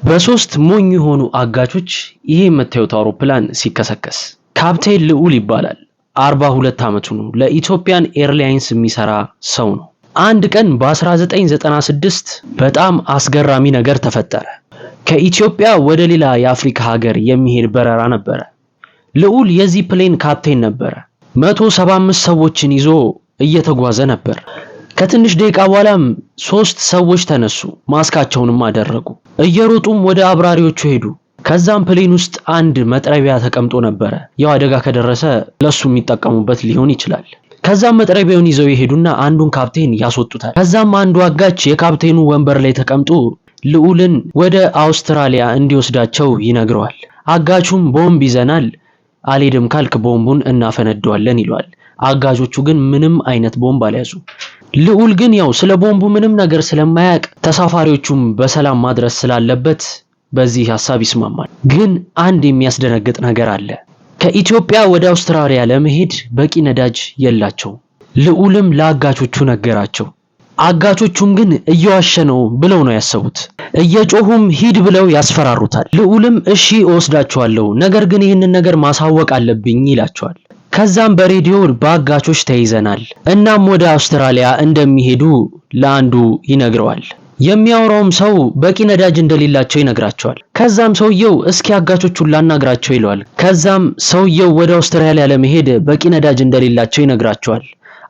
በሶስት ሞኝ የሆኑ አጋቾች ይሄ የምታዩት አውሮፕላን ሲከሰከስ። ካፕቴን ልዑል ይባላል። 42 ዓመቱ ነው። ለ Ethiopian Airlines የሚሰራ ሰው ነው። አንድ ቀን በ1996 በጣም አስገራሚ ነገር ተፈጠረ። ከኢትዮጵያ ወደ ሌላ የአፍሪካ ሀገር የሚሄድ በረራ ነበረ። ልዑል የዚህ plane ካፕቴን ነበረ። 175 ሰዎችን ይዞ እየተጓዘ ነበር። ከትንሽ ደቂቃ በኋላም ሶስት ሰዎች ተነሱ፣ ማስካቸውንም አደረጉ። እየሮጡም ወደ አብራሪዎቹ ሄዱ። ከዛም plane ውስጥ አንድ መጥረቢያ ተቀምጦ ነበረ። ያው አደጋ ከደረሰ ለሱ የሚጠቀሙበት ሊሆን ይችላል። ከዛም መጥረቢያውን ይዘው ይሄዱና አንዱን ካፕቴን ያስወጡታል። ከዛም አንዱ አጋች የካፕቴኑ ወንበር ላይ ተቀምጦ ልዑልን ወደ አውስትራሊያ እንዲወስዳቸው ይነግረዋል። አጋቹም ቦምብ ይዘናል፣ አልሄድም ካልክ ቦምቡን እናፈነደዋለን ይለዋል። አጋቾቹ ግን ምንም አይነት ቦምብ አልያዙ። ልዑል ግን ያው ስለ ቦምቡ ምንም ነገር ስለማያውቅ ተሳፋሪዎቹም በሰላም ማድረስ ስላለበት በዚህ ሀሳብ ይስማማል። ግን አንድ የሚያስደነግጥ ነገር አለ። ከኢትዮጵያ ወደ አውስትራሊያ ለመሄድ በቂ ነዳጅ የላቸውም። ልዑልም ለአጋቾቹ ነገራቸው። አጋቾቹም ግን እየዋሸ ነው ብለው ነው ያሰቡት። እየጮሁም ሂድ ብለው ያስፈራሩታል። ልዑልም እሺ እወስዳቸዋለሁ፣ ነገር ግን ይህንን ነገር ማሳወቅ አለብኝ ይላቸዋል። ከዛም በሬዲዮ በአጋቾች ተይዘናል፣ እናም ወደ አውስትራሊያ እንደሚሄዱ ለአንዱ ይነግረዋል። የሚያወራውም ሰው በቂ ነዳጅ እንደሌላቸው ይነግራቸዋል። ከዛም ሰውየው እስኪ አጋቾቹን ላናግራቸው ይለዋል። ከዛም ሰውየው ወደ አውስትራሊያ ለመሄድ በቂ ነዳጅ እንደሌላቸው ይነግራቸዋል።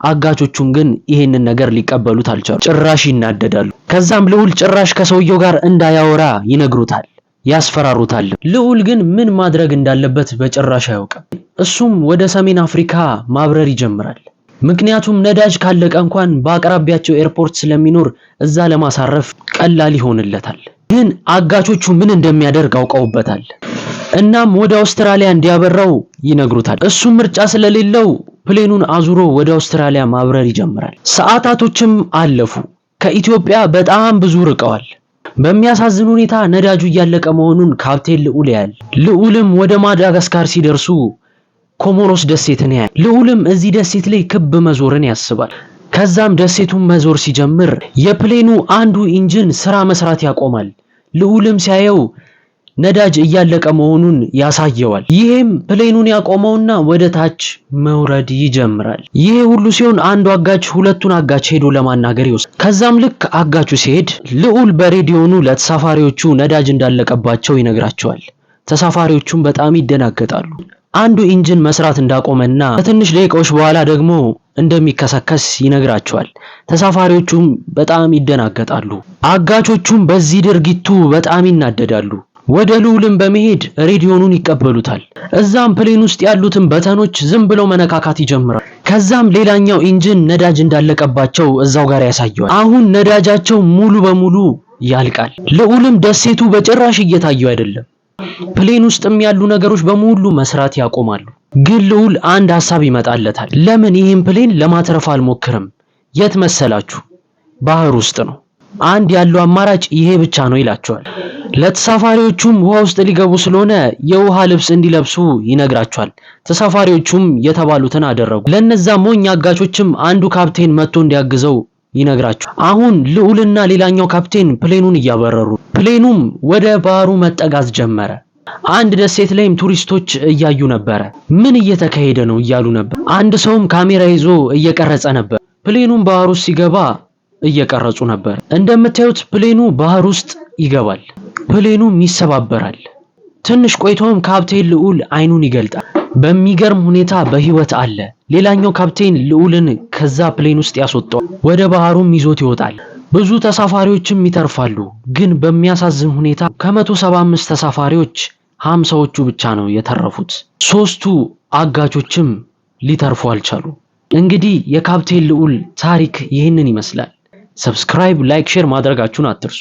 አጋቾቹም ግን ይሄንን ነገር ሊቀበሉት አልቻሉ። ጭራሽ ይናደዳሉ። ከዛም ልዑል ጭራሽ ከሰውየው ጋር እንዳያወራ ይነግሩታል፣ ያስፈራሩታል። ልዑል ግን ምን ማድረግ እንዳለበት በጭራሽ አያውቅም። እሱም ወደ ሰሜን አፍሪካ ማብረር ይጀምራል። ምክንያቱም ነዳጅ ካለቀ እንኳን በአቅራቢያቸው airport ስለሚኖር እዛ ለማሳረፍ ቀላል ይሆንለታል። ግን አጋቾቹ ምን እንደሚያደርግ አውቀውበታል። እናም ወደ አውስትራሊያ እንዲያበራው ይነግሩታል። እሱም ምርጫ ስለሌለው plane ኑን አዙሮ ወደ አውስትራሊያ ማብረር ይጀምራል። ሰዓታቶችም አለፉ። ከኢትዮጵያ በጣም ብዙ ርቀዋል። በሚያሳዝን ሁኔታ ነዳጁ እያለቀ መሆኑን ካፕቴን ልዑል ያያል። ልዑልም ወደ ማዳጋስካር ሲደርሱ ኮሞሮስ ደሴትን ያያል። ልዑልም እዚህ ደሴት ላይ ክብ መዞርን ያስባል። ከዛም ደሴቱን መዞር ሲጀምር የ plane ኑ አንዱ engine ስራ መስራት ያቆማል። ልዑልም ሲያየው ነዳጅ እያለቀ መሆኑን ያሳየዋል። ይሄም plane ኑን ያቆመውና ወደ ታች መውረድ ይጀምራል። ይሄ ሁሉ ሲሆን አንዱ አጋች ሁለቱን አጋች ሄዶ ለማናገር ይወስዳል። ከዛም ልክ አጋቹ ሲሄድ ልዑል በሬዲዮኑ ለተሳፋሪዎቹ ነዳጅ እንዳለቀባቸው ይነግራቸዋል። ተሳፋሪዎቹም በጣም ይደናገጣሉ። አንዱ engine መስራት እንዳቆመና ከትንሽ ደቂቃዎች በኋላ ደግሞ እንደሚከሰከስ ይነግራቸዋል። ተሳፋሪዎቹም በጣም ይደናገጣሉ። አጋቾቹም በዚህ ድርጊቱ በጣም ይናደዳሉ። ወደ ልዑልም በመሄድ ሬዲዮኑን ይቀበሉታል። እዛም plane ውስጥ ያሉትን button ኦች ዝም ብለው መነካካት ይጀምራል። ከዛም ሌላኛው engine ነዳጅ እንዳለቀባቸው እዛው ጋር ያሳየዋል። አሁን ነዳጃቸው ሙሉ በሙሉ ያልቃል። ልዑልም ደሴቱ በጭራሽ እየታየው አይደለም። Plane ውስጥም ያሉ ነገሮች በሙሉ መስራት ያቆማሉ። ግን ልዑል አንድ ሀሳብ ይመጣለታል። ለምን ይህን plane ለማትረፍ አልሞክርም? የት መሰላችሁ? ባህር ውስጥ ነው። አንድ ያለው አማራጭ ይሄ ብቻ ነው ይላቸዋል። ለተሳፋሪዎቹም ውሃ ውስጥ ሊገቡ ስለሆነ የውሃ ልብስ እንዲለብሱ ይነግራቸዋል። ተሳፋሪዎቹም የተባሉትን አደረጉ። ለነዛ ሞኝ አጋቾችም አንዱ ካፕቴን መጥቶ እንዲያግዘው ይነግራቸዋል። አሁን ልዑልና ሌላኛው ካፕቴን plane ኑን እያበረሩ፣ plane ኑም ወደ ባህሩ መጠጋት ጀመረ። አንድ ደሴት ላይም ቱሪስቶች እያዩ ነበረ። ምን እየተካሄደ ነው እያሉ ነበር። አንድ ሰውም ካሜራ ይዞ እየቀረጸ ነበር። Plane ኑም ባህር ውስጥ ሲገባ እየቀረጹ ነበር። እንደምታዩት plane ኑ ባህር ውስጥ ይገባል። Plane ኑም ይሰባበራል። ትንሽ ቆይቶም ካፕቴን ልዑል አይኑን ይገልጣል። በሚገርም ሁኔታ በህይወት አለ። ሌላኛው ካፕቴን ልዑልን ከዛ plane ውስጥ ያስወጣዋል። ወደ ባህሩም ይዞት ይወጣል። ብዙ ተሳፋሪዎችም ይተርፋሉ። ግን በሚያሳዝን ሁኔታ ከ175 ተሳፋሪዎች 50ዎቹ ብቻ ነው የተረፉት። ሶስቱ አጋቾችም ሊተርፉ አልቻሉ። እንግዲህ የካፕቴን ልዑል ታሪክ ይህንን ይመስላል። Subscribe፣ like፣ share ማድረጋችሁን አትርሱ።